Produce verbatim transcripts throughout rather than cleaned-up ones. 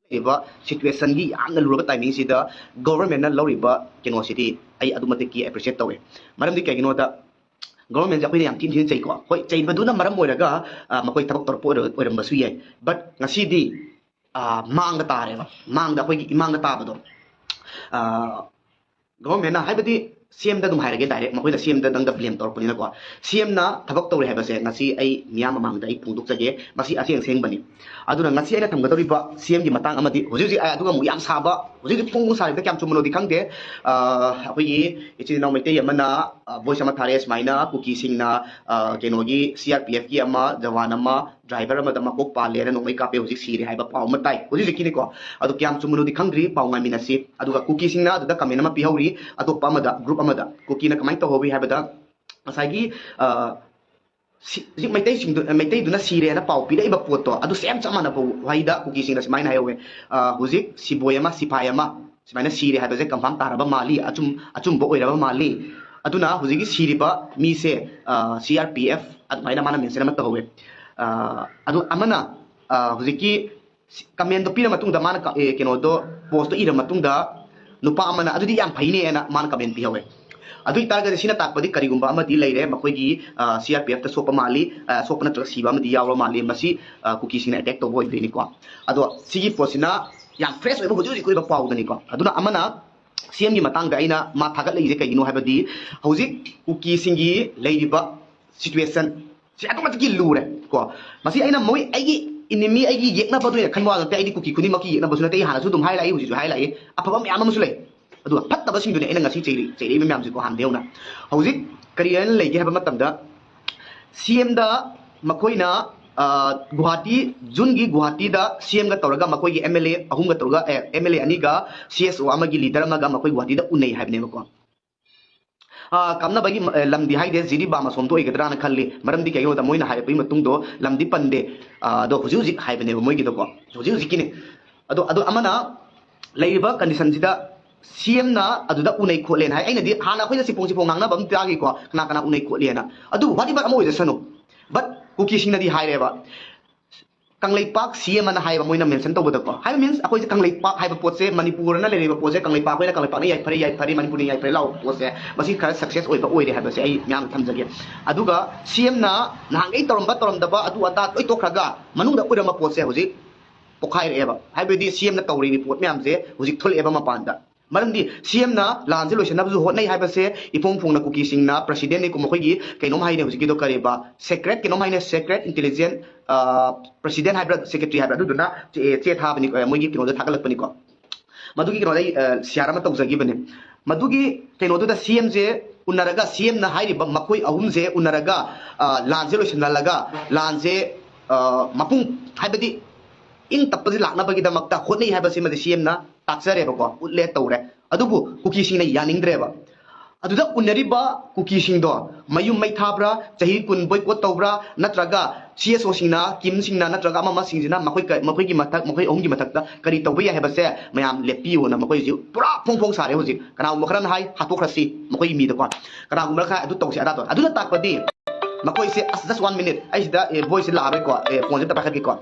ꯂꯩꯔꯤꯕ ꯁꯤꯆꯨꯋꯦꯁꯟꯒꯤ ꯌꯥꯝꯅ ꯂꯨꯔꯕ ꯇꯥꯏꯃꯤꯡꯁꯤꯗ ꯒꯣꯚꯔꯟꯃꯦꯟꯠꯅ ꯂꯧꯔꯤꯕ ꯀꯩꯅꯣꯁꯤꯗꯤ ꯑꯩ ꯑꯗꯨꯃꯛꯇꯒꯤ ꯑꯦꯄ꯭ꯔꯤꯁꯤꯌꯦꯠ ꯇꯧꯋꯦ꯫ ꯃꯔꯝꯗꯤ ꯀꯩꯒꯤꯅꯣꯗ ꯒꯣꯚꯔꯟꯃꯦꯟꯠꯁꯦ ꯑꯩꯈꯣꯏꯅ ꯌꯥꯝ ꯊꯤꯅ ꯊꯤꯅ ꯆꯩꯀꯣ꯫ ꯍꯣꯏ, ꯆꯩꯕꯗꯨꯅ ꯃꯔꯝ ꯑꯣꯏꯔꯒ ꯑ, ꯃꯈꯣꯏ ꯊꯕꯛ ꯇꯧꯔꯛꯄ ꯑꯣꯏꯔ- ꯑꯣꯏꯔꯝꯕꯁꯨ ꯌꯥꯏ꯫ ꯕꯠ ꯉꯁꯤꯗꯤ ꯑ, ꯃꯥꯡꯗ ꯇꯥꯔꯦꯕ꯫ ꯃꯥꯡꯗ, ꯑꯩꯈꯣꯏꯒꯤ ꯏꯃꯥꯡꯗ ꯇꯥꯕꯗꯣ꯫ ꯑ, ꯒꯣꯚꯔꯟꯃꯦꯟꯠꯅ, ꯍꯥꯏꯕꯗꯤ ꯁꯤ ꯑꯦꯝꯗ ꯑꯗꯨꯝ ꯍꯥꯏꯔꯒꯦ, ꯗꯥꯏꯔꯦꯛ ꯃꯈꯣꯏꯅ ꯁꯤ ꯑꯦꯝꯗ ꯅꯪꯗ ꯕ꯭ꯂꯦꯝ ꯇꯧꯔꯛꯄꯅꯤꯅꯀꯣ꯫ ꯁꯤ ꯑꯦꯝꯅ ꯊꯕꯛ ꯇꯧꯔꯦ ꯍꯥꯏꯕꯁꯦ ꯉꯁꯤ ꯑꯩ ꯃꯤꯌꯥꯝ ꯃꯃꯥꯡꯗ ꯑꯩ ꯐꯣꯡꯗꯣꯛꯆꯒꯦ꯫ ꯃꯁꯤ ꯑꯁꯦꯡ ꯑꯁꯦꯡꯕꯅꯤ꯫ ꯑꯗꯨꯅ ꯉꯁꯤ ꯑꯩꯅ ꯊꯝꯒꯗꯧꯔꯤꯕ ꯁꯤ ꯑꯦꯝꯒꯤ ꯃꯇꯥꯡ ꯑꯃꯗꯤ ꯍꯧꯖꯤꯛ ꯍꯧꯖꯤꯛ ꯑꯩ ꯑꯗꯨꯒ ꯑꯃꯨꯛ ꯌꯥꯝ ꯁꯥꯕ, ꯍꯧꯖꯤꯛ ꯍꯧꯖꯤꯛ ꯐꯣꯡ ꯐꯣꯡ ꯁꯥꯔꯤꯕꯗ ꯀꯌꯥꯝ ꯆꯨꯝꯕꯅꯣꯗꯤ ꯈꯪꯗꯦ꯫ ꯑ, ꯑꯩꯈꯣꯏꯒꯤ ꯏꯆꯤꯜ ꯏꯅꯥꯎ ꯃꯩꯇꯩ ꯑꯃꯅ, ꯑ, ꯚꯣꯏꯁ ꯑꯃ ꯊꯥꯔꯛꯑꯦ, ꯁꯨꯃꯥꯏꯅ ꯀꯨꯀꯤꯁꯤꯡꯅ, ꯑ, ꯀꯩꯅꯣꯒꯤ ꯁꯤ ꯑꯥꯔ ꯄꯤ ꯑꯦꯐꯀꯤ ꯑꯃ ꯖꯋꯥꯟ ꯑꯃ ꯗ꯭ꯔꯥꯏꯚꯔ ꯑꯃꯗ ꯃꯀꯣꯛ ꯄꯥꯜꯂꯦꯅ ꯅꯣꯡꯃꯩ ꯀꯥꯞꯄꯦ, ꯍꯧꯖꯤꯛ ꯁꯤꯔꯦ ꯍꯥꯏꯕ ꯄꯥꯎ ꯑꯃ ꯇꯥꯏ꯫ ꯍꯧꯖꯤꯛ ꯍꯧꯖꯤꯛꯀꯤꯅꯤꯀꯣ꯫ ꯑꯗꯨ ꯀꯌꯥꯝ ꯆꯨꯝꯕꯅꯣꯗꯤ ꯈꯪꯗ꯭ꯔꯤ, ꯄꯥꯎ ꯉꯥꯏꯃꯤꯟꯅꯁꯤ꯫ ꯑꯗꯨꯒ ꯀꯨꯀꯤꯁꯤꯡꯅ ꯑꯗꯨꯗ ꯀꯃꯦꯟ ꯑꯃ ꯄꯤꯍꯧꯔꯤ, ꯑꯇꯣꯞꯄ ꯑꯃꯗ, ꯒ꯭ꯔꯨꯞ ꯑꯃꯗ ꯀꯨꯀꯤꯅ ꯀꯃꯥꯏꯅ ꯇꯧꯍꯧꯔꯤ ꯍꯥꯏꯕꯗ, ꯉꯁꯥꯏꯒꯤ, ꯑ, ꯁꯤ- ꯍꯧꯖꯤꯛ ꯃꯩꯇꯩꯁꯤꯡꯗꯨ, ꯃꯩꯇꯩꯗꯨꯅ ꯁꯤꯔꯦꯅ ꯄꯥꯎ ꯄꯤꯔꯛꯏꯕ ꯄꯣꯠꯇꯣ, ꯑꯗꯨ ꯁꯦꯝ ꯆꯞ ꯃꯥꯟꯅꯕ ꯋꯥꯍꯩꯗ ꯀꯨꯀꯤꯁꯤꯡꯅ ꯁꯨꯃꯥꯏꯅ ꯍꯥꯏꯍꯧꯋꯦ, ꯑ, "ꯍꯧꯖꯤꯛ ꯁꯤꯕꯣꯏ ꯑꯃ, ꯁꯤꯐꯥꯏ ꯑꯃ ꯁꯨꯃꯥꯏꯅ ꯁꯤꯔꯦ ꯍꯥꯏꯕꯁꯦ ꯀꯟꯐꯥꯔꯝ ꯇꯥꯔꯕ ꯃꯥꯜꯂꯤ, ꯑꯆꯨꯝ-, ꯑꯆꯨꯝꯕ ꯑꯣꯏꯔꯕ ꯃꯥꯜꯂꯤ꯫ ꯑꯗꯨꯅ ꯍꯧꯖꯤꯛꯀꯤ ꯁꯤꯔꯤꯕ ꯃꯤꯁꯦ, ꯑ, ꯁꯤ ꯑꯥꯔ ꯄꯤ ꯑꯦꯐ", ꯑꯗꯨꯃꯥꯏꯅ ꯃꯥꯅ ꯃꯦꯟꯁꯟ ꯑꯃ ꯇꯧꯍꯧꯋꯦ꯫ ꯑ, ꯑꯗꯨ ꯑꯃꯅ, ꯑ, ꯍꯧꯖꯤꯛꯀꯤ ꯁꯤ-, ꯀꯃꯦꯟꯗꯣ ꯄꯤꯔ ꯃꯇꯨꯡꯗ ꯃꯥꯅ ꯀ-, ꯑꯦ, ꯀꯩꯅꯣꯗꯣ, ꯄꯣꯁꯇꯣ ꯏꯔ ꯃꯇꯨꯡꯗ ꯅꯨꯄꯥ ꯑꯃꯅ "ꯑꯗꯨꯗꯤ ꯌꯥꯝ ꯐꯩꯅꯦꯅ" ꯃꯥꯅ ꯀꯃꯦꯟ ꯄꯤꯍꯧꯋꯦ꯫ ꯑꯗꯨ ꯑꯣꯏꯇꯥꯔꯒꯗꯤ ꯁꯤꯅ ꯇꯥꯛꯄꯗꯤ ꯀꯔꯤꯒꯨꯝꯕ ꯑꯃꯗꯤ ꯂꯩꯔꯦ, ꯃꯈꯣꯏꯒꯤ, ꯑ, ꯁꯤ ꯑꯥꯔ ꯄꯤ ꯑꯦꯐꯇ ꯁꯣꯛꯄ ꯃꯥꯜꯂꯤ, ꯑ, ꯁꯣꯛꯄ ꯅꯠꯇ꯭ꯔꯒ ꯁꯤꯕ ꯑꯃꯗꯤ ꯌꯥꯎꯔ ꯃꯥꯜꯂꯤ꯫ ꯃꯁꯤ, ꯑ, ꯀꯨꯀꯤꯁꯤꯡꯅ ꯑꯦꯇꯦꯛ ꯇꯧꯕ ꯑꯣꯏꯗꯣꯏꯅꯤꯀꯣ꯫ ꯑꯗꯣ ꯁꯤꯒꯤ ꯄꯣꯠꯁꯤꯅ ꯌꯥꯝ ꯐ꯭ꯔꯦꯁ ꯑꯣꯏꯕ ꯍꯧꯖꯤꯛ ꯍꯧꯖꯤꯛ ꯑꯣꯏꯕ ꯄꯥꯎꯗꯅꯤꯀꯣ꯫ ꯑꯗꯨꯅ ꯑꯃꯅ ꯁꯤ ꯑꯦꯝꯒꯤ ꯃꯇꯥꯡꯗ ꯑꯩꯅ ꯃꯥ ꯊꯥꯒꯠꯂꯛꯏꯁꯦ ꯀꯩꯒꯤꯅꯣ ꯍꯥꯏꯕꯗꯤ, ꯍꯧꯖꯤꯛ ꯀꯨꯀꯤꯁꯤꯡꯒꯤ ꯂꯩꯔꯤꯕ ꯁꯤꯆꯨꯋꯦꯁꯟ ꯁꯤ ꯑꯗꯨꯛꯀꯤ ꯃꯇꯤꯛ ꯂꯨꯔꯦ ꯀꯣ꯫ ꯃꯁꯤ ꯑꯩꯅ ꯃꯣꯏ ꯑꯩꯒꯤ ꯏꯅꯤꯃꯤ, ꯑꯩꯒꯤ ꯌꯦꯛꯅꯕꯗꯣ ꯑꯣꯏꯅ ꯈꯟꯕ ꯋꯥ ꯅꯠꯇꯦ꯫ ꯑꯩꯗꯤ ꯀꯨꯀꯤ ꯈꯨꯗꯤꯡꯃꯛꯀꯤ ꯌꯦꯛꯅꯕꯁꯨ ꯅꯠꯇꯦ꯫ ꯑꯩ ꯍꯥꯟꯅꯁꯨ ꯑꯗꯨꯝ ꯍꯥꯏꯔꯛꯏ, ꯍꯧꯖꯤꯛꯁꯨ ꯍꯥꯏꯔꯛꯏ, ꯑꯐꯕ ꯃꯌꯥꯝ ꯑꯃꯁꯨ ꯂꯩ꯫ ꯑꯗꯨꯒ ꯐꯠꯇꯕꯁꯤꯡꯗꯨꯅꯦ ꯑꯩꯅ ꯉꯁꯤ ꯆꯩꯔꯤ-, ꯆꯩꯔꯛꯏꯕ ꯃꯌꯥꯝꯁꯦꯀꯣ꯫ ꯍꯥꯟꯅꯗꯤ ꯍꯧꯅ ꯍꯧꯖꯤꯛ ꯀꯔꯤ ꯍꯥꯏꯅ ꯂꯩꯒꯦ ꯍꯥꯏꯕ ꯃꯇꯝꯗ, ꯁꯤ ꯑꯦꯝꯗ ꯃꯈꯣꯏꯅ, ꯑ, ꯒꯨꯍꯥꯇꯤ, ꯖꯨꯟꯒꯤ ꯒꯨꯍꯥꯇꯤꯗ ꯁꯤ ꯑꯦꯝꯒ ꯇꯧꯔꯒ ꯃꯈꯣꯏꯒꯤ ꯑꯦꯝ ꯑꯦꯜ ꯑꯦ ꯑꯍꯨꯝꯒ ꯇꯧꯔꯒ, ꯑꯦ, ꯑꯦꯝ ꯑꯦꯜ ꯑꯦ ꯑꯅꯤꯒ ꯁꯤ ꯑꯦꯁ ꯑꯣ ꯑꯃꯒꯤ ꯂꯤꯗꯔ ꯑꯃꯒ ꯃꯈꯣꯏ ꯒꯨꯍꯥꯇꯤꯗ ꯎꯅꯩ ꯍꯥꯏꯕꯅꯦꯕꯀꯣ꯫ ꯑ, ꯀꯥꯞꯅꯕꯒꯤ, ꯑ, ꯂꯝꯗꯤ ꯍꯥꯏꯗꯦ, ꯖꯤꯔꯤꯕꯥꯝ ꯑꯁꯣꯝꯗ ꯑꯣꯏꯒꯗ꯭ꯔꯥꯅ ꯈꯜꯂꯤ꯫ ꯃꯔꯝꯗꯤ ꯀꯩꯒꯤꯅꯣꯗ ꯃꯣꯏꯅ ꯍꯥꯏꯔꯛꯄꯒꯤ ꯃꯇꯨꯡꯗꯣ ꯂꯝꯗꯤ ꯄꯟꯗꯦ꯫ ꯑ, ꯑꯗꯣ ꯍꯧꯖꯤꯛ ꯍꯧꯖꯤꯛ ꯍꯥꯏꯕꯅꯦꯕ ꯃꯣꯏꯒꯤꯗꯣꯀꯣ, ꯍꯧꯖꯤꯛ ꯍꯧꯖꯤꯛꯀꯤꯅꯦ꯫ ꯑꯗꯣ, ꯑꯗꯣ ꯑꯃꯅ ꯂꯩꯔꯤꯕ ꯀꯟꯗꯤꯁꯟꯁꯤꯗ ꯁꯤ ꯑꯦꯝꯅ ꯑꯗꯨꯗ ꯎꯅꯩ ꯈꯣꯠꯂꯦꯅ ꯍꯥꯏ꯫ ꯑꯩꯅꯗꯤ ꯍꯥꯟꯅ ꯑꯩꯈꯣꯏꯅ ꯆꯤꯐꯣꯡ ꯆꯤꯐꯣꯡ ꯉꯥꯡꯅꯕ ꯑꯃ ꯇꯥꯈꯤꯀꯣ, ꯀꯅꯥ ꯀꯅꯥ ꯎꯅꯩ ꯈꯣꯠꯂꯦꯅ꯫ ꯑꯗꯨ whatever ꯑꯃ ꯑꯣꯏꯖꯁꯅꯨ, ꯕꯠ ꯀꯨꯀꯤꯁꯤꯡꯅꯗꯤ ꯍꯥꯏꯔꯦꯕ, ꯀꯪꯂꯩꯄꯥꯛ ꯁꯤ ꯑꯦꯝ ꯑꯅ ꯍꯥꯏꯕ ꯃꯣꯏꯅ ꯃꯦꯟꯁꯟ ꯇꯧꯕꯗꯀꯣ, ꯍꯥꯏꯕ ꯃꯤꯟꯁ ꯑꯩꯈꯣꯏꯁꯦ ꯀꯪꯂꯩꯄꯥꯛ ꯍꯥꯏꯕ ꯄꯣꯠꯁꯦ, ꯃꯅꯤꯄꯨꯔꯅ ꯂꯩꯔꯤꯕ ꯄꯣꯠꯁꯦ, ꯀꯪꯂꯩꯄꯥꯛ ꯑꯩꯈꯣꯏꯅ ꯀꯪꯂꯩꯄꯥꯛꯅ ꯌꯥꯏꯐꯔꯦ, ꯌꯥꯏꯐꯔꯦ, ꯃꯅꯤꯄꯨꯔꯅ ꯌꯥꯏꯐꯔꯦ ꯂꯥꯎꯕ ꯄꯣꯠꯁꯦ, ꯃꯁꯤ ꯈꯔ ꯁꯛꯁꯦꯁ ꯑꯣꯏꯕ ꯑꯣꯏꯔꯦ ꯍꯥꯏꯕꯁꯦ ꯑꯩ ꯃꯌꯥꯝꯗ ꯊꯝꯖꯒꯦ꯫ ꯑꯗꯨꯒ ꯁꯤ ꯑꯦꯝꯅ ꯅꯍꯥꯟꯈꯩ ꯇꯧꯔꯝꯕ ꯇꯧꯔꯝꯗꯕ ꯑꯗꯨ ꯑꯗꯥ ꯂꯣꯏ ꯇꯣꯛꯈ꯭ꯔꯒ, ꯃꯅꯨꯡꯗ ꯑꯣꯏꯔꯝꯕ ꯄꯣꯠꯁꯦ ꯍꯧꯖꯤꯛ ꯄꯣꯛꯈꯥꯏꯔꯛꯑꯦꯕ꯫ ꯍꯥꯏꯕꯗꯤ ꯁꯤ ꯑꯦꯝꯅ ꯇꯧꯔꯤꯕ ꯄꯣꯠ ꯃꯌꯥꯝꯁꯦ ꯍꯧꯖꯤꯛ ꯊꯣꯛꯂꯛꯑꯦꯕ ꯃꯄꯥꯟꯗ꯫ ꯃꯔꯝꯗꯤ ꯁꯤ ꯑꯦꯝꯅ ꯂꯥꯟꯁꯦ ꯂꯣꯏꯁꯤꯟꯅꯕꯁꯨ ꯍꯣꯠꯅꯩ ꯍꯥꯏꯕꯁꯦ ꯏꯐꯣꯡ ꯐꯣꯡꯅ ꯀꯨꯀꯤꯁꯤꯡꯅ ꯄ꯭ꯔꯁꯤꯗꯦꯟꯅꯤ, ꯃꯈꯣꯏꯒꯤ ꯀꯩꯅꯣꯝ ꯍꯥꯏꯅꯦ, ꯍꯧꯖꯤꯛꯀꯤꯗꯣ ꯀꯔꯤꯕ, ꯁꯦꯀ꯭ꯔꯦꯠ ꯀꯩꯅꯣꯝ ꯍꯥꯏꯅꯦ, ꯁꯦꯀ꯭ꯔꯦꯠ ꯏꯟꯇꯦꯂꯤꯖꯦꯟ ꯄ꯭ꯔꯁꯤꯗꯦꯟ ꯍꯥꯏꯕ꯭ꯔꯥ, ꯁꯦꯀ꯭ꯔꯦꯇꯔꯤ ꯍꯥꯏꯕ꯭ꯔꯥ, ꯑꯗꯨꯗꯨꯅ ꯆꯦ ꯆꯦ ꯊꯥꯕꯅꯤ, ꯑ, ꯃꯣꯏꯒꯤ ꯀꯩꯅꯣꯗ ꯊꯥꯒꯠꯂꯛꯄꯅꯤꯀꯣ꯫ ꯃꯗꯨꯒꯤ ꯀꯩꯅꯣꯗ ꯑꯩ ꯁꯤꯌꯥꯔ ꯑꯃ ꯇꯧꯖꯈꯤꯕꯅꯦ꯫ ꯃꯗꯨꯒꯤ ꯀꯩꯅꯣꯗꯨꯗ ꯁꯤ ꯑꯦꯝꯁꯦ ꯎꯅꯔꯒ, ꯁꯤ ꯑꯦꯝꯅ ꯍꯥꯏꯔꯤꯕ ꯃꯈꯣꯏ ꯑꯍꯨꯝꯁꯦ ꯎꯅꯔꯒ, ꯑ, ꯂꯥꯟꯁꯦ ꯂꯣꯏꯁꯤꯟꯍꯜꯂꯒ, ꯂꯥꯟꯁꯦ, ꯑ, ꯃꯄꯨꯡ, ꯍꯥꯏꯕꯗꯤ ꯏꯪ ꯇꯞꯄꯁꯦ ꯂꯥꯛꯅꯕꯒꯤꯗꯃꯛꯇ ꯍꯣꯠꯅꯩ ꯍꯥꯏꯕꯁꯤꯃꯗꯤ ꯁꯤ ꯑꯦꯝꯅ ꯇꯥꯛꯆꯔꯦꯕꯀꯣ, ꯎꯠꯂꯦ, ꯇꯧꯔꯦ꯫ ꯑꯗꯨꯕꯨ ꯀꯨꯀꯤꯁꯤꯡꯅ ꯌꯥꯅꯤꯡꯗ꯭ꯔꯦꯕ꯫ ꯑꯗꯨꯗ ꯎꯅꯔꯤꯕ ꯀꯨꯀꯤꯁꯤꯡꯗꯣ ꯃꯌꯨꯝ ꯃꯩ ꯊꯥꯕ꯭ꯔꯥ, ꯆꯍꯤ ꯀꯨꯟ ꯕꯣꯏꯀꯣꯠ ꯇꯧꯕ꯭ꯔꯥ, ꯅꯠꯇ꯭ꯔꯒ ꯁꯤ ꯑꯦꯁ ꯑꯣꯁꯤꯡꯅ, ꯀꯤꯝꯁꯤꯡꯅ, ꯅꯠꯇ꯭ꯔꯒ ꯑꯃ ꯑꯃꯁꯤꯡꯁꯤꯅ ꯃꯈꯣꯏ ꯀ-, ꯃꯈꯣꯏꯒꯤ ꯃꯊꯛ, ꯃꯈꯣꯏ ꯑꯍꯨꯝꯒꯤ ꯃꯊꯛꯇ ꯀꯔꯤ ꯇꯧꯕ ꯌꯥꯏ ꯍꯥꯏꯕꯁꯦ ꯃꯌꯥꯝ ꯂꯦꯞꯄꯤꯌꯣꯅ ꯃꯈꯣꯏ ꯍꯧꯖꯤꯛ ꯄꯨꯔꯥ ꯐꯣꯡ ꯐꯣꯡ ꯁꯥꯔꯦ꯫ ꯍꯧꯖꯤꯛ ꯀꯅꯥꯒꯨꯝꯕ ꯈꯔꯅ ꯍꯥꯏ, "ꯍꯥꯠꯇꯣꯛꯈ꯭ꯔꯁꯤ ꯃꯈꯣꯏꯒꯤ ꯃꯤꯗꯣꯀꯣ", ꯀꯅꯥꯒꯨꯝꯕ ꯈꯔ, "ꯑꯗꯨ ꯇꯧꯁꯤ, ꯑꯗꯥ ꯇꯧꯁꯤ"꯫ ꯑꯗꯨꯅ ꯇꯥꯛꯄꯗꯤ ꯃꯈꯣꯏꯁꯦ, ꯑꯁ, just one minute, ꯑꯩ ꯁꯤꯗ, ꯑꯦ, ꯚꯣꯏꯁꯁꯦ ꯂꯥꯛꯑꯔꯣꯏꯀꯣ, ꯑꯦ, ꯐꯣꯟꯁꯦ ꯑꯝꯇ ꯄꯥꯏꯈꯠꯀꯦꯀꯣ꯫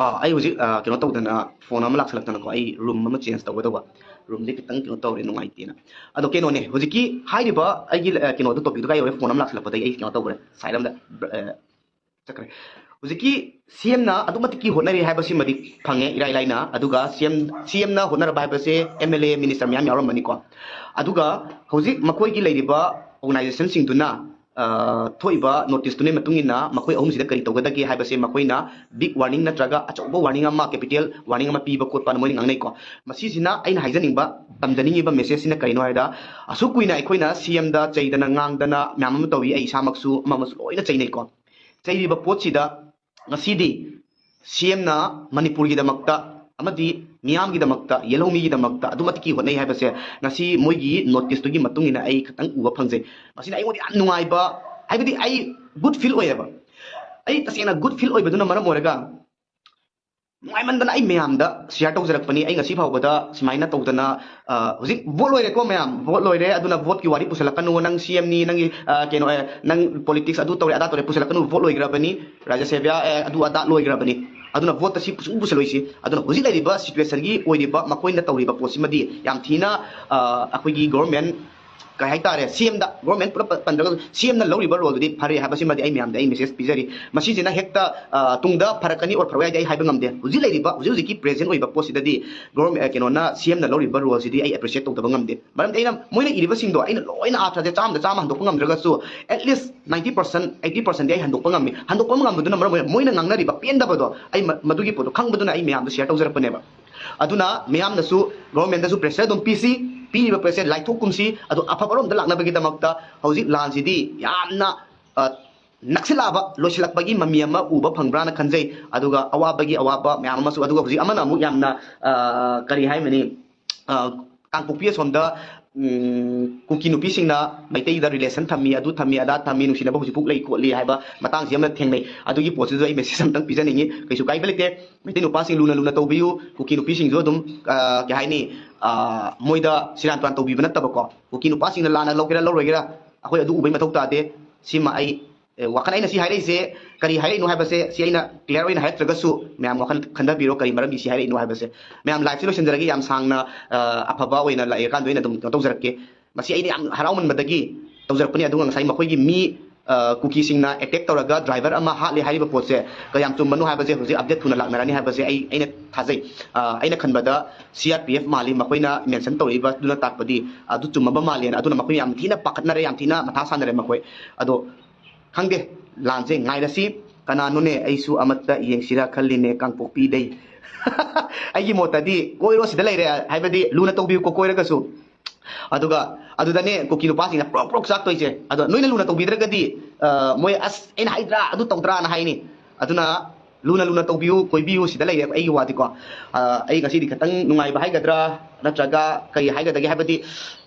ꯑꯥ, ꯑꯩ ꯍꯧꯖꯤꯛ, ꯑꯥ, ꯀꯩꯅꯣ ꯇꯧꯗꯅ, ꯐꯣꯟ ꯑꯃ ꯂꯥꯛꯁꯜꯂꯛꯇꯅꯀꯣ, ꯑꯩ ꯔꯨꯝ ꯑꯃ ꯆꯦꯟꯖ ꯇꯧꯒꯗꯧꯕ꯫ ꯔꯨꯝꯁꯦ ꯈꯤꯇꯪ ꯀꯩꯅꯣ ꯇꯧꯔꯦ, ꯅꯨꯡꯉꯥꯏꯇꯦꯅ꯫ ꯑꯗꯣ ꯀꯩꯅꯣꯅꯦ, ꯍꯧꯖꯤꯛꯀꯤ ꯍꯥꯏꯔꯤꯕ ꯑꯩꯒꯤ, ꯑꯥ, ꯀꯩꯅꯣꯗꯣ, ꯇꯣꯄꯤꯛꯇꯣ ꯀꯥꯏ ꯌꯧꯔꯦ? ꯐꯣꯟ ꯑꯃ ꯂꯥꯛꯁꯜꯂꯛꯄꯗꯒꯤ ꯑꯩ ꯀꯩꯅꯣ ꯇꯧꯈ꯭ꯔꯦ, ꯁꯥꯏꯠ ꯑꯃꯗ, ꯑꯥ, ꯆꯠꯈ꯭ꯔꯦ꯫ ꯍꯧꯖꯤꯛꯀꯤ ꯁꯤ ꯑꯦꯝꯅ ꯑꯗꯨꯛ ꯃꯇꯤꯛꯀꯤ ꯍꯣꯠꯅꯔꯤ ꯍꯥꯏꯕꯁꯤꯃꯗꯤ ꯐꯪꯉꯦ ꯏꯔꯥꯏ ꯂꯥꯏꯅ꯫ ꯑꯗꯨꯒ ꯁꯤ ꯑꯦꯝ, ꯁꯤ ꯑꯦꯝꯅ ꯍꯣꯠꯅꯔꯕ ꯍꯥꯏꯕꯁꯦ ꯑꯦꯝ ꯑꯦꯜ ꯑꯦ, ꯃꯤꯅꯤꯁꯇꯔ ꯃꯌꯥꯝ ꯌꯥꯎꯔꯝꯕꯅꯤꯀꯣ꯫ ꯑꯗꯨꯒ ꯍꯧꯖꯤꯛ ꯃꯈꯣꯏꯒꯤ ꯂꯩꯔꯤꯕ ꯑꯣꯔꯒꯅꯥꯏꯖꯦꯁꯟꯁꯤꯡꯗꯨꯅ, ꯑ, ꯊꯣꯛꯏꯕ ꯅꯣꯇꯤꯁꯇꯨꯒꯤ ꯃꯇꯨꯡ ꯏꯟꯅ ꯃꯈꯣꯏ ꯑꯍꯨꯝꯁꯤꯗ ꯀꯔꯤ ꯇꯧꯒꯗꯒꯦ ꯍꯥꯏꯕꯁꯦ ꯃꯈꯣꯏꯅ ꯕꯤꯛ ꯋꯥꯔꯅꯤꯡ ꯅꯠꯇ꯭ꯔꯒ ꯑꯆꯧꯕ ꯋꯥꯔꯅꯤꯡ ꯑꯃ, ꯀꯦꯄꯤꯇꯦꯜ ꯋꯥꯔꯅꯤꯡ ꯑꯃ ꯄꯤꯕ ꯈꯣꯠꯄꯅ ꯃꯣꯏꯅ ꯉꯥꯡꯅꯩꯀꯣ꯫ ꯃꯁꯤꯁꯤꯅ ꯑꯩꯅ ꯍꯥꯏꯖꯅꯤꯡꯕ, ꯇꯝꯖꯅꯤꯡꯉꯤꯕ ꯃꯦꯁꯦꯖꯁꯤꯅ ꯀꯔꯤꯅꯣ ꯍꯥꯏꯗ, ꯑꯁꯨꯛ ꯀꯨꯏꯅ ꯑꯩꯈꯣꯏꯅ ꯁꯤ ꯑꯦꯝꯗ ꯆꯩꯗꯅ ꯉꯥꯡꯗꯅ ꯃꯌꯥꯝ ꯑꯃ ꯇꯧꯏ, ꯑꯩ ꯏꯁꯥꯃꯛꯁꯨ ꯑꯃ ꯑꯃꯁꯨ ꯂꯣꯏꯅ ꯆꯩꯅꯩꯀꯣ꯫ ꯆꯩꯔꯤꯕ ꯄꯣꯠꯁꯤꯗ ꯉꯁꯤꯗꯤ ꯁꯤ ꯑꯦꯝꯅ ꯃꯅꯤꯄꯨꯔꯒꯤꯗꯃꯛꯇ ꯑꯃꯗꯤ ꯃꯤꯌꯥꯝꯒꯤꯗꯃꯛꯇ, ꯌꯦꯜꯍꯧꯃꯤꯒꯤꯗꯃꯛꯇ ꯑꯗꯨꯛ ꯃꯇꯤꯛꯀꯤ ꯍꯣꯠꯅꯩ ꯍꯥꯏꯕꯁꯦ ꯉꯁꯤ ꯃꯣꯏꯒꯤ ꯅꯣꯇꯤꯁꯇꯨꯒꯤ ꯃꯇꯨꯡ ꯏꯟꯅ ꯑꯩ ꯈꯤꯇꯪ ꯎꯕ ꯐꯪꯖꯩ꯫ ꯃꯁꯤꯅ ꯑꯩꯉꯣꯟꯗ ꯌꯥꯝ ꯅꯨꯡꯉꯥꯏꯕ, ꯍꯥꯏꯕꯗꯤ ꯑꯩ ꯒꯨꯗ ꯐꯤꯜ ꯑꯣꯏꯌꯦꯕ꯫ ꯑꯩ ꯇꯁꯦꯡꯅ ꯒꯨꯗ ꯐꯤꯜ ꯑꯣꯏꯕꯗꯨꯅ ꯃꯔꯝ ꯑꯣꯏꯔꯒ ꯅꯨꯡꯉꯥꯏꯃꯟꯗꯅ ꯑꯩ ꯃꯌꯥꯝꯗ ꯁꯤꯌꯥꯔ ꯇꯧꯖꯔꯛꯄꯅꯤ꯫ ꯑꯩ ꯉꯁꯤ ꯐꯥꯎꯕꯗ ꯁꯨꯃꯥꯏꯅ ꯇꯧꯗꯅ, ꯑ, ꯍꯧꯖꯤꯛ ꯚꯣꯠ ꯂꯣꯏꯔꯦꯀꯣ ꯃꯌꯥꯝ, ꯚꯣꯠ ꯂꯣꯏꯔꯦ꯫ ꯑꯗꯨꯅ ꯚꯣꯠꯀꯤ ꯋꯥꯔꯤ ꯄꯨꯁꯜꯂꯛꯀꯅꯨ, ꯅꯪ ꯁꯤ ꯑꯦꯝꯅꯤ, ꯅꯪꯒꯤ, ꯑ, ꯀꯩꯅꯣ, ꯑ, ꯅꯪ ꯄꯣꯂꯤꯇꯤꯛꯁ ꯑꯗꯨ ꯇꯧꯔꯦ, ꯑꯗꯥ ꯇꯧꯔꯦ ꯄꯨꯁꯜꯂꯛꯀꯅꯨ, ꯚꯣꯠ ꯂꯣꯏꯈ꯭ꯔꯕꯅꯤ, ꯔꯥꯖ꯭ꯌ ꯁꯦꯕꯥ, ꯑ, ꯑꯗꯨ ꯑꯗꯥ ꯂꯣꯏꯈ꯭ꯔꯕꯅꯤ꯫ ꯑꯗꯨꯅ ꯚꯣꯠꯇ ꯁꯤ ꯄꯨꯁꯨ ꯄꯨꯁꯜꯂꯣꯏꯁꯤ꯫ ꯑꯗꯨꯅ ꯍꯧꯖꯤꯛ ꯂꯩꯔꯤꯕ ꯁꯤꯆꯨꯋꯦꯁꯟꯒꯤ ꯑꯣꯏꯔꯤꯕ ꯃꯈꯣꯏꯅ ꯇꯧꯔꯤꯕ ꯄꯣꯠꯁꯤꯃꯗꯤ ꯌꯥꯝ ꯊꯤꯅ, ꯑ, ꯑꯩꯈꯣꯏꯒꯤ ꯒꯣꯚꯔꯟꯃꯦꯟ ꯀꯩ ꯍꯥꯏꯇꯥꯔꯦ, ꯁꯤ ꯑꯦꯝꯗ, ꯒꯣꯚꯔꯟꯃꯦꯟ ꯄꯨꯂꯞ ꯄꯟꯗ꯭ꯔꯒꯁꯨ ꯁꯤ ꯑꯦꯝꯅ ꯂꯧꯔꯤꯕ ꯔꯣꯜꯗꯨꯗꯤ ꯐꯔꯦ ꯍꯥꯏꯕꯁꯤꯃꯗꯤ ꯑꯩ ꯃꯌꯥꯝꯗ ꯑꯩ ꯃꯦꯁꯦꯖ ꯄꯤꯖꯔꯤ꯫ ꯃꯁꯤꯁꯤꯅ ꯍꯦꯛꯇ, ꯑ, ꯇꯨꯡꯗ ꯐꯔꯛꯀꯅꯤ ꯑꯣꯔ ꯐꯔꯛꯑꯣꯏ ꯍꯥꯏꯗꯤ ꯑꯩ ꯍꯥꯏꯕ ꯉꯝꯗꯦ꯫ ꯍꯧꯖꯤꯛ ꯂꯩꯔꯤꯕ, ꯍꯧꯖꯤꯛ ꯍꯧꯖꯤꯛꯀꯤ ꯄ꯭ꯔꯦꯖꯦꯟ ꯑꯣꯏꯕ ꯄꯣꯠꯁꯤꯗꯗꯤ ꯒꯣꯚꯔꯟꯃꯦꯟ, ꯑ, ꯀꯩꯅꯣꯅ, ꯁꯤ ꯑꯦꯝꯅ ꯂꯧꯔꯤꯕ ꯔꯣꯜꯁꯤꯗꯤ ꯑꯩ ꯑꯦꯄ꯭ꯔꯤꯁꯤꯌꯦꯠ ꯇꯧꯗꯕ ꯉꯝꯗꯦ꯫ ꯃꯔꯝꯗꯤ ꯑꯩꯅ, ꯃꯣꯏꯅ ꯏꯔꯤꯕꯁꯤꯡꯗꯣ ꯑꯩꯅ ꯂꯣꯏꯅ ꯑꯥꯔꯊꯁꯦ ꯆꯥꯝꯗ ꯆꯥꯝꯃ ꯍꯟꯗꯣꯛꯄ ꯉꯝꯗ꯭ꯔꯒꯁꯨ, at least ninety percent, eighty percentꯗꯤ ꯑꯩ ꯍꯟꯗꯣꯛꯄ ꯉꯝꯃꯤ꯫ ꯍꯟꯗꯣꯛꯄ ꯉꯝꯕꯗꯨꯅ ꯃꯔꯝ ꯑꯣꯏꯔꯒ ꯃꯣꯏꯅ ꯉꯥꯡꯅꯔꯤꯕ ꯄꯦꯟꯗꯕꯗꯣ ꯑꯩ ꯃ-, ꯃꯗꯨꯒꯤ ꯄꯣꯠꯇꯣ ꯈꯪꯕꯗꯨꯅ ꯑꯩ ꯃꯌꯥꯝꯗ ꯁꯤꯌꯥꯔ ꯇꯧꯖꯔꯛꯄꯅꯦꯕ꯫ ꯑꯗꯨꯅ ꯃꯌꯥꯝꯅꯁꯨ ꯒꯣꯚꯔꯟꯃꯦꯟꯗꯁꯨ ꯄ꯭ꯔꯦꯁꯔ ꯑꯗꯨꯝ ꯄꯤꯁꯤ, ꯄꯤꯔꯤꯕ ꯄ꯭ꯔꯦꯁꯔꯁꯦ ꯂꯥꯏꯊꯣꯛꯀꯨꯝꯁꯤ, ꯑꯗꯣ ꯑꯐꯕꯔꯣꯝꯗ ꯂꯥꯛꯅꯕꯒꯤꯗꯃꯛꯇ ꯍꯧꯖꯤꯛ ꯂꯥꯟꯁꯤꯗꯤ ꯌꯥꯝꯅ, ꯑ, ꯅꯛꯁꯤꯜꯂꯛꯑꯕ, ꯂꯣꯏꯁꯤꯜꯂꯛꯄꯒꯤ ꯃꯃꯤ ꯑꯃ ꯎꯕ ꯐꯪꯕ꯭ꯔꯥꯅ ꯈꯟꯖꯩ꯫ ꯑꯗꯨꯒ ꯑꯋꯥꯕꯒꯤ ꯑꯋꯥꯕ ꯃꯌꯥꯝ ꯑꯃꯁꯨ, ꯑꯗꯨꯒ ꯍꯧꯖꯤꯛ ꯑꯃꯅ ꯑꯃꯨꯛ ꯌꯥꯝꯅ, ꯑ, ꯀꯔꯤ ꯍꯥꯏꯒꯅꯤ, ꯑ, ꯀꯥꯡꯄꯣꯛꯄꯤ ꯑꯁꯣꯝꯗ, ꯎꯝ, ꯀꯨꯀꯤ ꯅꯨꯄꯤꯁꯤꯡꯅ ꯃꯩꯇꯩꯗ ꯔꯤꯂꯦꯁꯟ ꯊꯝꯃꯤ, ꯑꯗꯨ ꯊꯝꯃꯤ, ꯑꯗꯥ ꯊꯝꯃꯤ, ꯅꯨꯡꯁꯤꯅꯕ ꯍꯧꯖꯤꯛꯐꯥꯎ ꯂꯩ ꯈꯣꯠꯂꯤ ꯍꯥꯏꯕ ꯃꯇꯥꯡꯁꯤ ꯑꯃ ꯊꯦꯡꯅꯩ꯫ ꯑꯗꯨꯒꯤ ꯄꯣꯠꯁꯤꯁꯨ ꯑꯩ ꯃꯦꯁꯦꯖ ꯑꯝꯇꯪ ꯄꯤꯖꯅꯤꯡꯉꯤ꯫ ꯀꯩꯁꯨ ꯀꯥꯏꯕ ꯂꯩꯇꯦ꯫ ꯃꯩꯇꯩ ꯅꯨꯄꯥꯁꯤꯡ ꯂꯨꯅ ꯂꯨꯅ ꯇꯧꯕꯤꯌꯨ꯫ ꯀꯨꯀꯤ ꯅꯨꯄꯤꯁꯤꯡꯁꯨ ꯑꯗꯨꯝ, ꯑ, ꯀꯩ ꯍꯥꯏꯅꯤ, ꯑ, ꯃꯣꯏꯗ ꯁꯤꯔꯥꯟ ꯇꯨꯔꯥꯟ ꯇꯧꯕꯤꯕ ꯅꯠꯇꯕꯀꯣ꯫ ꯀꯨꯀꯤ ꯅꯨꯄꯥꯁꯤꯡꯅ ꯂꯥꯟꯅ ꯂꯧꯒꯦꯔꯥ ꯂꯧꯔꯣꯏꯒꯦꯔꯥ, ꯑꯩꯈꯣꯏ ꯑꯗꯨ ꯎꯕꯩ ꯃꯊꯧ ꯇꯥꯗꯦ꯫ ꯁꯤꯃ ꯑꯩ ꯑꯦ, ꯋꯥꯈꯜ ꯑꯩꯅ ꯁꯤ ꯍꯥꯏꯔꯛꯏꯁꯦ ꯀꯔꯤ ꯍꯥꯏꯔꯛꯏꯅꯣ ꯍꯥꯏꯕꯁꯦ, ꯁꯤ ꯑꯩꯅ clear ꯑꯣꯏꯅ ꯍꯥꯏꯔꯛꯇ꯭ꯔꯒꯁꯨ ꯃꯌꯥꯝ ꯋꯥꯈꯜ ꯈꯟꯊꯕꯤꯔꯣ, ꯀꯔꯤ ꯃꯔꯝꯒꯤ ꯁꯤ ꯍꯥꯏꯔꯛꯏꯅꯣ ꯍꯥꯏꯕꯁꯦ꯫ ꯃꯌꯥꯝ, live ꯁꯤ ꯂꯣꯏꯁꯤꯟꯖꯔꯒꯦ꯫ ꯌꯥꯝ ꯁꯥꯡꯅ, ꯑ, ꯑꯐꯕ ꯑꯣꯏꯅ ꯂꯥꯛꯑꯀꯥꯟꯗ ꯑꯣꯏꯅ ꯑꯗꯨꯝ ꯀꯩꯅꯣ ꯇꯧꯖꯔꯛꯀꯦ꯫ ꯃꯁꯤ ꯑꯩꯅ ꯌꯥꯝ ꯍꯔꯥꯎꯃꯟꯕꯗꯒꯤ ꯇꯧꯖꯔꯛꯄꯅꯤ꯫ ꯑꯗꯨꯒ ꯉꯁꯥꯏ ꯃꯈꯣꯏꯒꯤ ꯃꯤ, ꯑ, ꯀꯨꯀꯤꯁꯤꯡꯅ attack ꯇꯧꯔꯒ driver ꯑꯃ ꯍꯥꯠꯂꯦ ꯍꯥꯏꯔꯤꯕ ꯄꯣꯠꯁꯦ ꯀꯌꯥꯝ ꯆꯨꯝꯕꯅꯣ ꯍꯥꯏꯕꯁꯦ ꯍꯧꯖꯤꯛ update ꯊꯨꯅ ꯂꯥꯛꯅꯔꯅꯤ ꯍꯥꯏꯕꯁꯦ ꯑꯩ, ꯑꯩꯅ ꯊꯥꯖꯩ꯫ ꯑ, ꯑꯩꯅ ꯈꯟꯕꯗ C R P F ꯃꯥꯜꯂꯤ ꯃꯈꯣꯏꯅ mention ꯇꯧꯔꯛꯏꯕꯗꯨꯅ ꯇꯥꯛꯄꯗꯤ꯫ ꯑꯗꯨ ꯆꯨꯝꯃꯕ ꯃꯥꯜꯂꯦꯅ꯫ ꯑꯗꯨꯅ ꯃꯈꯣꯏ ꯌꯥꯝ ꯊꯤꯅ ꯄꯥꯈꯠꯅꯔꯦ, ꯌꯥꯝ ꯊꯤꯅ ꯃꯊꯥ ꯁꯥꯟꯅꯔꯦ ꯃꯈꯣꯏ꯫ ꯑꯗꯣ ꯈꯪꯗꯦ, ꯂꯥꯟꯁꯦ ꯉꯥꯏꯔꯁꯤ꯫ ꯀꯅꯥꯅꯣꯅꯦ, ꯑꯩꯁꯨ ꯑꯃꯠꯇ ꯌꯦꯡꯁꯤꯔꯥ ꯈꯜꯂꯤꯅꯦ ꯀꯥꯡꯄꯣꯛꯄꯤꯗꯩ꯫ ꯑꯩꯒꯤ ꯃꯣꯠꯇꯗꯤ ꯀꯣꯏꯔꯣ, ꯁꯤꯗ ꯂꯩꯔꯦ ꯍꯥꯏꯕꯗꯤ ꯂꯨꯅ ꯇꯧꯕꯤꯌꯨꯀꯣ ꯀꯣꯏꯔꯒꯁꯨ꯫ ꯑꯗꯨꯒ ꯑꯗꯨꯗꯅꯦ ꯀꯨꯀꯤ ꯅꯨꯄꯥꯁꯤꯡꯅ ꯄ꯭ꯔꯣꯛ ꯄ꯭ꯔꯣꯛ ꯆꯥꯛꯇꯣꯏꯁꯦ꯫ ꯑꯗꯣ ꯅꯣꯏꯅ ꯂꯨꯅ ꯇꯧꯕꯤꯗ꯭ꯔꯒꯗꯤ, ꯑ, ꯃꯣꯏ "ꯑꯁ, ꯑꯩꯅ ꯍꯥꯏꯗ꯭ꯔꯥ, ꯑꯗꯨ ꯇꯧꯗ꯭ꯔꯥꯅ" ꯍꯥꯏꯅꯤ꯫ ꯑꯗꯨꯅ ꯂꯨꯅ ꯂꯨꯅ ꯇꯧꯕꯤꯌꯨ, ꯀꯣꯏꯕꯤꯌꯨ, ꯁꯤꯗ ꯂꯩꯔꯦ ꯑꯩꯒꯤ ꯋꯥꯗꯤꯀꯣ꯫ ꯑ, ꯑꯩ ꯉꯁꯤꯗꯤ ꯈꯤꯇꯪ ꯅꯨꯡꯉꯥꯏꯕ ꯍꯥꯏꯒꯗ꯭ꯔꯥ, ꯅꯠꯇ꯭ꯔꯒ ꯀꯔꯤ ꯍꯥꯏꯒꯗꯒꯦ ꯍꯥꯏꯕꯗꯤ,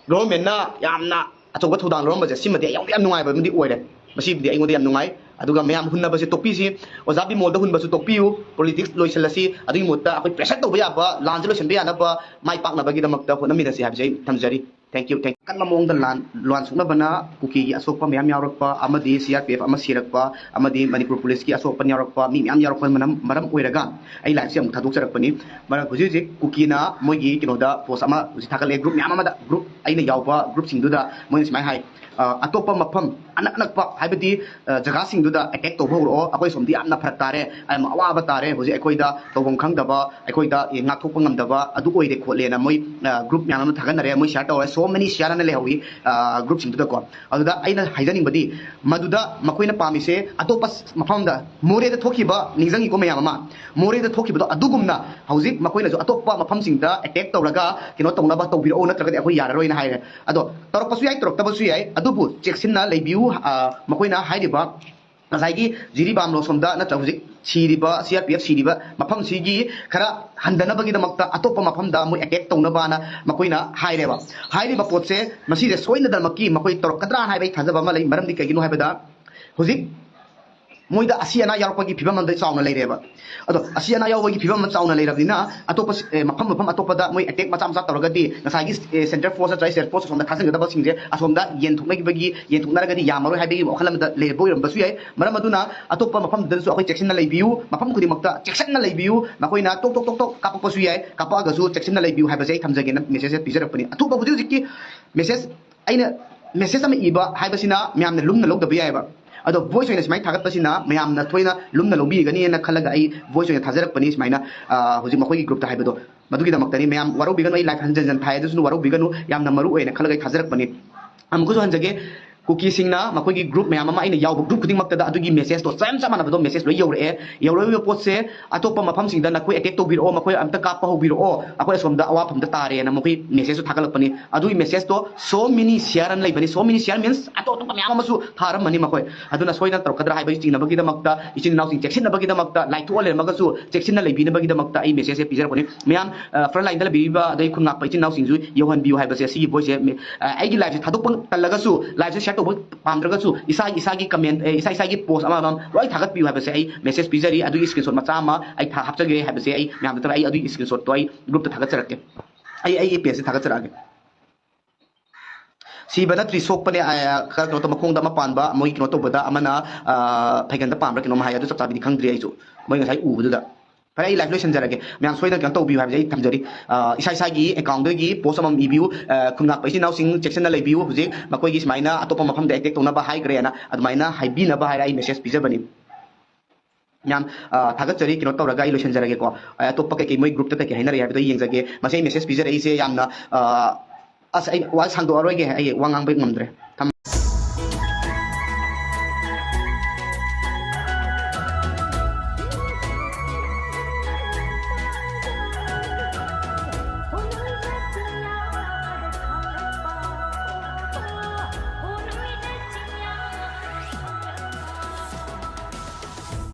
government ꯅ ꯌꯥꯝꯅ ꯑꯆꯧꯕ ꯊꯧꯗꯥꯡ ꯂꯧꯔꯝꯕꯁꯦ, ꯁꯤꯃꯗꯤ ꯑꯩ ꯌꯥꯝ, ꯌꯥꯝ ꯅꯨꯡꯉꯥꯏꯕ ꯑꯃꯗꯤ ꯑꯣꯏꯔꯦ꯫ ꯃꯁꯤꯕꯨꯗꯤ ꯑꯩꯉꯣꯟꯗ ꯌꯥꯝ ꯅꯨꯡꯉꯥꯏ꯫ ꯑꯗꯨꯒ ꯃꯌꯥꯝ ꯍꯨꯟꯅꯕꯁꯦ ꯇꯣꯛꯄꯤꯁꯤ, ꯑꯣꯖꯥ ꯕꯤꯃꯣꯜꯗ ꯍꯨꯟꯕꯁꯨ ꯇꯣꯛꯄꯤꯌꯨ, politics ꯂꯣꯏꯁꯤꯜꯂꯁꯤ꯫ ꯑꯗꯨꯒꯤ ꯃꯍꯨꯠꯇ ꯑꯩꯈꯣꯏ pressure ꯇꯧꯕ ꯌꯥꯕ, ꯂꯥꯟꯁꯦ ꯂꯣꯏꯁꯤꯟꯕ ꯌꯥꯅꯕ, ꯃꯥꯏ ꯄꯥꯛꯅꯕꯒꯤꯗꯃꯛꯇ ꯍꯣꯠꯅꯃꯤꯟꯅꯁꯤ ꯍꯥꯏꯕꯁꯦ ꯑꯩ ꯊꯝꯖꯔꯤ꯫ Thank you, thank you꯫ ꯑꯀꯟꯕ ꯃꯑꯣꯡꯗ ꯂꯥꯟ, ꯂꯥꯟ ꯁꯣꯛꯅꯕꯅ ꯀꯨꯀꯤꯒꯤ ꯑꯁꯣꯛꯄ ꯃꯌꯥꯝ ꯌꯥꯎꯔꯛꯄ ꯑꯃꯗꯤ C R P F ꯑꯃ ꯁꯤꯔꯛꯄ ꯑꯃꯗꯤ ꯃꯅꯤꯄꯨꯔ police ꯀꯤ ꯑꯁꯣꯛ ꯑꯄꯟ ꯌꯥꯎꯔꯛꯄ, ꯃꯤ ꯃꯌꯥꯝ ꯌꯥꯎꯔꯛꯄꯅ ꯃꯔꯝ, ꯃꯔꯝ ꯑꯣꯏꯔꯒ ꯑꯩ live ꯁꯦ ꯑꯃꯨꯛ ꯊꯥꯗꯣꯛꯆꯔꯛꯄꯅꯤ꯫ ꯃꯔꯝ ꯍꯧꯖꯤꯛ ꯍꯧꯖꯤꯛ ꯀꯨꯀꯤꯅ ꯃꯣꯏꯒꯤ ꯀꯩꯅꯣꯗ post ꯑꯃ ꯍꯧꯖꯤꯛ ꯊꯥꯒꯠꯂꯛꯑꯦ, group ꯃꯌꯥꯝ ꯑꯃꯗ, group ꯑꯩꯅ ꯌꯥꯎꯕ group ꯁꯤꯡꯗꯨꯗ ꯃꯣꯏꯅ ꯁꯨꯃꯥꯏꯅ ꯍꯥꯏ, ꯑ, ꯑꯇꯣꯞꯄ ꯃꯐꯝ ꯑꯅꯛ ꯑꯅꯛꯄ, ꯍꯥꯏꯕꯗꯤ, ꯑ, ꯖꯒꯥꯁꯤꯡꯗꯨꯗ attack ꯇꯧꯕ ꯍꯧꯔꯛꯑꯣ, ꯑꯩꯈꯣꯏ ꯁꯣꯝꯗꯤ ꯌꯥꯝꯅ ꯐꯔꯛ ꯇꯥꯔꯦ, ꯌꯥꯝ ꯑꯋꯥꯕ ꯇꯥꯔꯦ, ꯍꯧꯖꯤꯛ ꯑꯩꯈꯣꯏꯗ ꯇꯧꯐꯝ ꯈꯪꯗꯕ, ꯑꯩꯈꯣꯏꯗ, ꯑꯦ, ꯉꯥꯛꯊꯣꯛꯄ ꯉꯝꯗꯕ ꯑꯗꯨ ꯑꯣꯏꯔꯦ ꯈꯣꯠꯂꯦꯅ ꯃꯣꯏ, ꯑ, group ꯃꯌꯥꯝ ꯑꯃ ꯊꯥꯒꯠꯅꯔꯦ, ꯃꯣꯏ share ꯇꯧꯔꯦ, so many share ꯑꯅ ꯂꯩꯍꯧꯋꯤ, ꯑ, group ꯁꯤꯡꯗꯨꯗꯀꯣ꯫ ꯑꯗꯨꯗ ꯑꯩꯅ ꯍꯥꯏꯖꯅꯤꯡꯕꯗꯤ, ꯃꯗꯨꯗ ꯃꯈꯣꯏꯅ ꯄꯥꯝꯃꯤꯁꯦ ꯑꯇꯣꯞꯄ ꯃꯐꯝꯗ, ꯃꯣꯔꯦꯗ ꯊꯣꯛꯈꯤꯕ ꯅꯤꯡꯁꯤꯡꯉꯤꯀꯣ ꯃꯌꯥꯝ ꯑꯃ, ꯃꯣꯔꯦꯗ ꯊꯣꯛꯈꯤꯕꯗꯣ ꯑꯗꯨꯒꯨꯝꯅ ꯍꯧꯖꯤꯛ ꯃꯈꯣꯏꯅꯁꯨ ꯑꯇꯣꯞꯄ ꯃꯐꯝꯁꯤꯡꯗ attack ꯇꯧꯔꯒ ꯀꯩꯅꯣ ꯇꯧꯅꯕ ꯇꯧꯕꯤꯔꯛꯑꯣ, ꯅꯠꯇ꯭ꯔꯒꯗꯤ ꯑꯩꯈꯣꯏ ꯌꯥꯔꯔꯣꯏꯅ ꯍꯥꯏꯔꯦ꯫ ꯑꯗꯣ ꯇꯧꯔꯛꯄꯁꯨ ꯌꯥꯏ, ꯇꯧꯔꯛꯇꯕꯁꯨ ꯌꯥꯏ, ꯑꯗꯨꯕꯨ ꯆꯦꯛꯁꯤꯟꯅ ꯂꯩꯕꯤꯌꯨ꯫ ꯑ, ꯃꯈꯣꯏꯅ ꯍꯥꯏꯔꯤꯕ ꯉꯁꯥꯏꯒꯤ ꯖꯤꯔꯤꯕꯥꯝ ꯂꯣꯁꯣꯝꯗ ꯅꯠꯇ꯭ꯔꯒ ꯍꯧꯖꯤꯛ ꯁꯤꯔꯤꯕ, C R P F ꯁꯤꯔꯤꯕ ꯃꯐꯝꯁꯤꯒꯤ ꯈꯔ ꯍꯟꯊꯅꯕꯒꯤꯗꯃꯛꯇ ꯑꯇꯣꯞꯄ ꯃꯐꯝꯗ ꯃꯣꯏ attack ꯇꯧꯅꯕꯅ ꯃꯈꯣꯏꯅ ꯍꯥꯏꯔꯦꯕ꯫ ꯍꯥꯏꯔꯤꯕ ꯄꯣꯠꯁꯦ ꯃꯁꯤꯁꯦ ꯁꯣꯏꯗꯅꯃꯛꯀꯤ ꯃꯈꯣꯏ ꯇꯧꯔꯛꯀꯗ꯭ꯔꯥ ꯍꯥꯏꯕ ꯑꯩ ꯊꯥꯖꯕ ꯑꯃ ꯂꯩ꯫ ꯃꯔꯝꯗꯤ ꯀꯩꯒꯤꯅꯣ ꯍꯥꯏꯕꯗ ꯍꯧꯖꯤꯛ ꯃꯣꯏꯗ ꯑꯁꯤ ꯑꯅꯥ ꯌꯥꯎꯔꯛꯄꯒꯤ ꯐꯤꯕꯝ ꯑꯃꯗ ꯆꯥꯎꯅ ꯂꯩꯔꯦꯕ꯫ ꯑꯗꯣ ꯑꯁꯤ ꯑꯅꯥ ꯌꯥꯎꯕꯒꯤ ꯐꯤꯕꯝ ꯑꯃ ꯆꯥꯎꯅ ꯂꯩꯔꯕꯅꯤꯅ ꯑꯇꯣꯞꯄ ꯁꯤ-, ꯑꯦ, ꯃꯐꯝ ꯃꯐꯝ ꯑꯇꯣꯞꯄꯗ ꯃꯣꯏ ꯑꯦꯇꯦꯛ ꯃꯆꯥ ꯃꯆꯥ ꯇꯧꯔꯒꯗꯤ ꯉꯁꯥꯏꯒꯤ, ꯑꯦ, ꯁꯦꯟꯇ꯭ꯔꯦꯜ ꯐꯣꯔꯁ ꯅꯠꯇ꯭ꯔꯒ ꯁ꯭ꯇꯦꯠ ꯐꯣꯔꯁ ꯑꯁꯣꯝꯗ ꯊꯥꯖꯤꯟꯒꯗꯕꯁꯤꯡꯁꯦ ꯑꯁꯣꯝꯗ ꯌꯦꯟꯊꯣꯛꯅꯈꯤꯕꯒꯤ, ꯌꯦꯟꯊꯣꯛꯅꯔꯒꯗꯤ ꯌꯥꯝꯃꯔꯣꯏ ꯍꯥꯏꯕꯒꯤ ꯋꯥꯈꯜ ꯑꯃꯗ ꯂꯩꯔꯕ ꯑꯣꯏꯔꯝꯕꯁꯨ ꯌꯥꯏ꯫ ꯃꯔꯝ ꯑꯗꯨꯅ ꯑꯇꯣꯞꯄ ꯃꯐꯝꯗꯁꯨ ꯑꯩꯈꯣꯏ ꯆꯦꯛꯁꯤꯟꯅ ꯂꯩꯕꯤꯌꯨ, ꯃꯐꯝ ꯈꯨꯗꯤꯡꯃꯛꯇ ꯆꯦꯛꯁꯤꯟꯅ ꯂꯩꯕꯤꯌꯨ꯫ ꯃꯈꯣꯏꯅ ꯇꯣꯛ ꯇꯣꯛ ꯇꯣꯛ ꯇꯣꯛ ꯀꯥꯞꯄꯛꯄꯁꯨ ꯌꯥꯏ, ꯀꯥꯞꯄꯛꯑꯒꯁꯨ ꯆꯦꯛꯁꯤꯟꯅ ꯂꯩꯕꯤꯌꯨ ꯍꯥꯏꯕꯁꯦ ꯑꯩ ꯊꯝꯖꯒꯦꯅ ꯃꯦꯁꯦꯖꯁꯦ ꯄꯤꯖꯔꯛꯄꯅꯤ꯫ ꯑꯊꯨꯕ ꯍꯧꯖꯤꯛ ꯍꯧꯖꯤꯛꯀꯤ ꯃꯦꯁꯦꯖ, ꯑꯩꯅ ꯃꯦꯁꯦꯖ ꯑꯃ ꯏꯕ ꯍꯥꯏꯕꯁꯤꯅ ꯃꯌꯥꯝꯅ ꯂꯨꯝꯅ ꯂꯧꯗꯕ ꯌꯥꯏꯑꯕ꯫ ꯑꯗꯣ ꯚꯣꯏꯁ ꯑꯣꯏꯅ ꯁꯨꯃꯥꯏꯅ ꯊꯥꯒꯠꯄꯁꯤꯅ ꯃꯌꯥꯝꯅ ꯊꯣꯏꯅ ꯂꯨꯝꯅ ꯂꯧꯕꯤꯒꯅꯤꯅ ꯈꯜꯂꯒ ꯑꯩ ꯚꯣꯏꯁ ꯑꯣꯏꯅ ꯊꯥꯖꯔꯛꯄꯅꯤ ꯁꯨꯃꯥꯏꯅ, ꯑ, ꯍꯧꯖꯤꯛ ꯃꯈꯣꯏꯒꯤ ꯒ꯭ꯔꯨꯞꯇ ꯍꯥꯏꯕꯗꯣ꯫ ꯃꯗꯨꯒꯤꯗꯃꯛꯇꯅꯤ ꯃꯌꯥꯝ ꯋꯥꯔꯧꯕꯤꯒꯅꯨ, ꯑꯩ ꯂꯥꯏꯐ ꯍꯟꯖꯟ ꯍꯟꯖꯟ ꯊꯥꯏ ꯑꯗꯨꯁꯨ ꯋꯥꯔꯧꯕꯤꯒꯅꯨ, ꯌꯥꯝꯅ ꯃꯔꯨ ꯑꯣꯏꯅ ꯈꯜꯂꯒ ꯑꯩ ꯊꯥꯖꯔꯛꯄꯅꯤ꯫ ꯑꯃꯨꯛꯀꯁꯨ ꯍꯟꯖꯒꯦ, ꯀꯨꯀꯤꯁꯤꯡꯅ ꯃꯈꯣꯏꯒꯤ ꯒ꯭ꯔꯨꯞ ꯃꯌꯥꯝ ꯑꯃ ꯑꯩꯅ ꯌꯥꯎꯕ ꯒ꯭ꯔꯨꯞ ꯈꯨꯗꯤꯡꯃꯛꯇꯗ ꯑꯗꯨꯒꯤ ꯃꯦꯁꯦꯖꯇꯣ ꯆꯞ ꯆꯞ ꯃꯥꯟꯅꯕꯗꯣ ꯃꯦꯁꯦꯖ ꯂꯣꯏ ꯌꯧꯔꯛꯑꯦ꯫ ꯌꯧꯔꯛꯏꯕ ꯄꯣꯠꯁꯦ ꯑꯇꯣꯞꯄ ꯃꯐꯝꯁꯤꯡꯗ ꯅꯈꯣꯏ ꯑꯦꯇꯦꯛ ꯇꯧꯕꯤꯔꯛꯑꯣ, ꯃꯈꯣꯏ ꯑꯝꯇ ꯀꯥꯞꯄ ꯍꯧꯕꯤꯔꯛꯑꯣ, ꯑꯩꯈꯣꯏ ꯑꯁꯣꯝꯗ ꯑꯋꯥꯐꯝꯗ ꯇꯥꯔꯦꯅ ꯃꯈꯣꯏ ꯃꯦꯁꯦꯖꯁꯨ ꯊꯥꯒꯠꯂꯛꯄꯅꯤ꯫ ꯑꯗꯨꯒꯤ ꯃꯦꯁꯦꯖꯇꯣ so many share ꯑꯅ ꯂꯩꯕꯅꯤ, so many share means ꯑꯇꯣꯞ ꯑꯇꯣꯞꯄ ꯃꯌꯥꯝ ꯑꯃꯁꯨ ꯊꯥꯔꯝꯃꯅꯤ ꯃꯈꯣꯏ꯫ ꯑꯗꯨꯅ ꯁꯣꯏꯗꯅ ꯇꯧꯔꯛꯀꯗ꯭ꯔꯥ ꯍꯥꯏꯕꯒꯤ ꯆꯤꯡꯅꯕꯒꯤꯗꯃꯛꯇ, ꯏꯆꯤꯟ ꯏꯅꯥꯎꯁꯤꯡ ꯆꯦꯛꯁꯤꯟꯅꯕꯒꯤꯗꯃꯛꯇ, ꯂꯥꯏꯊꯣꯛꯑ ꯂꯩꯔꯝꯃꯒꯁꯨ ꯆꯦꯛꯁꯤꯟꯅ ꯂꯩꯕꯤꯅꯕꯒꯤꯗꯃꯛꯇ ꯑꯩ ꯃꯦꯁꯦꯖꯁꯦ ꯄꯤꯖꯔꯛꯄꯅꯤ꯫ ꯃꯌꯥꯝ, ꯑ, ꯐ꯭ꯔꯟ ꯂꯥꯏꯟꯗ ꯂꯩꯕꯤꯔꯤꯕ ꯑꯗꯩ ꯈꯨꯟ ꯉꯥꯛꯄ ꯏꯆꯤꯟ ꯏꯅꯥꯎꯁꯤꯡꯁꯨ ꯌꯧꯍꯟꯕꯤꯌꯨ ꯍꯥꯏꯕꯁꯦ ꯁꯤꯒꯤ ꯚꯣꯏꯁꯁꯦ ꯃꯤ-, ꯑ, ꯑꯩꯒꯤ ꯂꯥꯏꯐꯁꯦ ꯊꯥꯗꯣꯛꯄ ꯇꯜꯂꯒꯁꯨ, ꯂꯥꯏꯐꯁꯦ ꯁꯤꯌꯔ ꯇꯧꯕ ꯄꯥꯝꯗ꯭ꯔꯒꯁꯨ ꯏꯁꯥ ꯏꯁꯥꯒꯤ ꯀꯃꯦꯟ, ꯑꯦ, ꯏꯁꯥ ꯏꯁꯥꯒꯤ ꯄꯣꯁ ꯑꯃꯃꯝ ꯂꯣꯏ ꯊꯥꯒꯠꯄꯤꯌꯨ ꯍꯥꯏꯕꯁꯦ ꯑꯩ ꯃꯦꯁꯦꯖ ꯄꯤꯖꯔꯤ꯫ ꯑꯗꯨꯒꯤ ꯁ꯭ꯀ꯭ꯔꯤꯟꯁꯣꯠ ꯃꯆꯥ ꯑꯃ ꯑꯩ ꯊꯥ-, ꯍꯥꯞꯆꯒꯦ ꯍꯥꯏꯕꯁꯦ ꯑꯩ ꯃꯌꯥꯝꯗ ꯇꯧꯔꯦ꯫ ꯑꯩ ꯑꯗꯨꯒꯤ ꯁ꯭ꯀ꯭ꯔꯤꯟꯁꯣꯠꯇꯣ ꯑꯩ ꯒ꯭ꯔꯨꯞꯇ ꯊꯥꯒꯠꯆꯔꯛꯀꯦ, ꯑꯩ ꯑꯩꯒꯤ ꯄꯦꯖꯇ ꯊꯥꯒꯠꯆꯔꯛꯑꯒꯦ꯫ ꯁꯤꯕ ꯅꯠꯇ꯭ꯔꯤ ꯁꯣꯛꯄꯅꯦ, ꯑ, ꯈꯔ ꯀꯩꯅꯣ ꯇꯧ-, ꯃꯈꯣꯡꯗ ꯑꯃ ꯄꯥꯟꯕ, ꯃꯣꯏ ꯀꯩꯅꯣ ꯇꯧꯕꯗ ꯑꯃꯅ, ꯑ, ꯐꯩꯒꯟꯗ ꯄꯥꯟꯕ꯭ꯔꯥ ꯀꯩꯅꯣꯝ ꯍꯥꯏ, ꯑꯗꯨ ꯆꯞ ꯆꯥꯕꯤꯗꯤ ꯈꯪꯗ꯭ꯔꯤ ꯑꯩꯁꯨ, ꯃꯣꯏ ꯉꯁꯥꯏ ꯎꯕꯗꯨꯗ꯫ ꯐꯔꯦ, ꯑꯩ ꯂꯥꯏꯐ ꯂꯣꯏꯁꯤꯟꯖꯔꯒꯦ꯫ ꯃꯌꯥꯝ ꯁꯣꯏꯗꯅ ꯀꯩꯅꯣ ꯇꯧꯕꯤꯌꯨ ꯍꯥꯏꯕꯁꯦ ꯑꯩ ꯊꯝꯖꯔꯤ꯫ ꯑ, ꯏꯁꯥ ꯏꯁꯥꯒꯤ ꯑꯦꯀꯥꯎꯟꯗꯒꯤ ꯄꯣꯁ ꯑꯃꯃꯝ ꯏꯕꯤꯌꯨ꯫ ꯑ, ꯈꯨꯟ ꯉꯥꯛꯄ ꯏꯆꯤꯟ ꯏꯅꯥꯎꯁꯤꯡ ꯆꯦꯛꯁꯤꯟꯅ ꯂꯩꯕꯤꯌꯨ, ꯍꯧꯖꯤꯛ ꯃꯈꯣꯏꯒꯤ ꯁꯨꯃꯥꯏꯅ ꯑꯇꯣꯞꯄ ꯃꯐꯝꯗ ꯑꯦꯇꯦꯛ ꯇꯧꯅꯕ ꯍꯥꯏꯈ꯭ꯔꯦꯅ ꯑꯗꯨꯃꯥꯏꯅ ꯍꯥꯏꯕꯤꯅꯕ ꯍꯥꯏꯔ ꯑꯩ ꯃꯦꯁꯦꯖ ꯄꯤꯖꯕꯅꯤ꯫ ꯃꯌꯥꯝ, ꯑ, ꯊꯥꯒꯠꯆꯔꯤ꯫ ꯀꯩꯅꯣ ꯇꯧꯔꯒ ꯑꯩ ꯂꯣꯏꯁꯤꯟꯖꯔꯒꯦꯀꯣ꯫ ꯑ, ꯑꯇꯣꯞꯄ ꯀꯩꯀꯩ ꯃꯣꯏ ꯒ꯭ꯔꯨꯞꯇ ꯀꯩꯀꯩ ꯍꯥꯏꯅꯔꯤ ꯍꯥꯏꯕꯗꯣ ꯌꯦꯡꯖꯒꯦ꯫ ꯃꯁꯤ ꯑꯩ ꯃꯦꯁꯦꯖ ꯄꯤꯖꯔꯛꯏꯁꯦ ꯌꯥꯝꯅ, ꯑ, ꯑꯁ, ꯑꯩ ꯋꯥ ꯁꯥꯡꯗꯣꯛꯑꯔꯣꯏꯒꯦ, ꯑꯩ ꯋꯥ ꯉꯥꯡꯕ ꯉꯝꯗ꯭ꯔꯦ꯫